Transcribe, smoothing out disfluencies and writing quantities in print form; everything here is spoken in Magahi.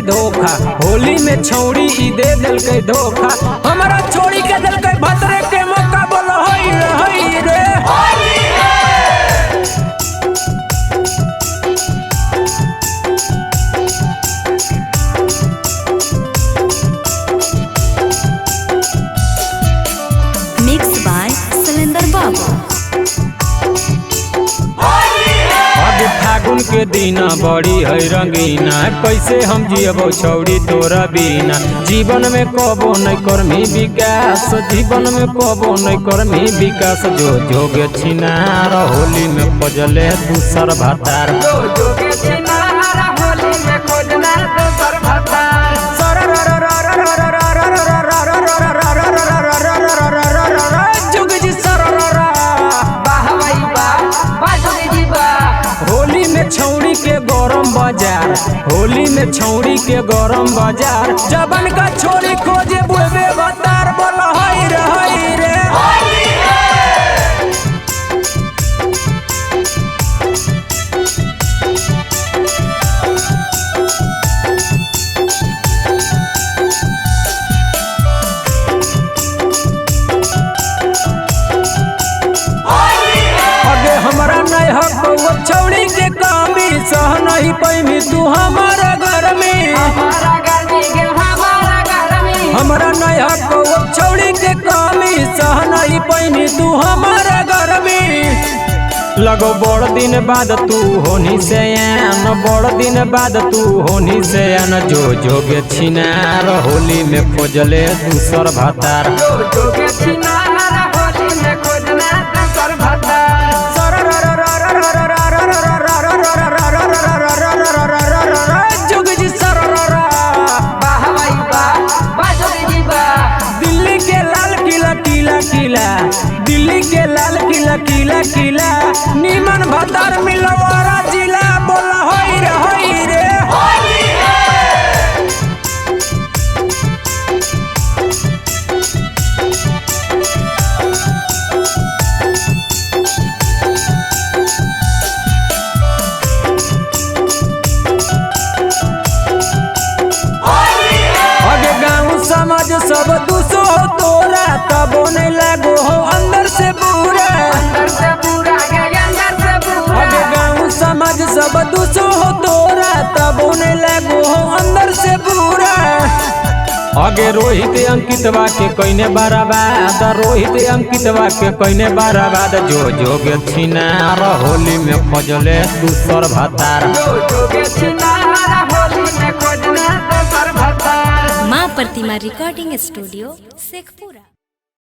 धोखा, होली में छौड़ी ई दे देलकै धोखा। हमरा छोड़ी के देलकै भतरे के मौका, बोलो हई रे हई रे। Mixed by Salinder Babu. अब फागुन के दिना बड़ी है रंगीना, कैसे हम जियबो छौड़ी तोरा बिना। जीवन में कबो नहीं करमी विकास, जीवन में कबो नहीं करमी विकास। जो जोगे छिनार होली में खोजले दूसर भातार। जो जोगे छिनार होली में खोजना दोसर भतार। जुग जी सरररा। वाह भाई वाह, वाह जोगी जी वाह। होली में छौड़ी के गरम बाजार, होली में छौड़ी के गरम बाजार। जबन का छोरी खोजे बुढ़बे भतार, बोल हई रे हई रे। अगे हमरा नहीं हक वो छौड़ी के कामी, सह नहीं पैमी तू हमारा घर में। हमारा गर्मी के हमारा गर्मी। हमरा नहीं हक वो छौड़ी के कामी, सह नहीं पैमी तू हमारा घर में। लगो बड़ दिन बाद तू होनी से आन, बड़ दिन बाद तू होनी से आन। जो जोगे छिनार होली में खोजले दूसर भातार। जो जोगे छिनार होली में खोजना दोसर भतार। जुग जी सरररा। वाह भाई वाह, वाह जोगी जी वाह। दिल्ली के लाल किला किला किला, दिल्ली के लाल किला किला किला। नीमन भतार मिलवारा जिला, बोल हई रे हई रे। अगे गाँव समाज सब दुसो हो तोरा, तबो नहीं लागो हो अंदर से बुरा। अंदर से बुरा के अंदर से बुरा। अगे गाँव समाज सब दुसो हो तोरा, तबो नहीं लागो हो अंदर से बुरा। अगे रोहित अंकितवा के कइने बराबाद, रोहित अंकितवा के कइने बराबाद। जो जोगे छिनार होली में खोजले दूसर भातार। जो जोगे छिनार होली में खोजना दोसर भतार। माँ प्रतिमा रिकॉर्डिंग स्टूडियो, शेखपुरा।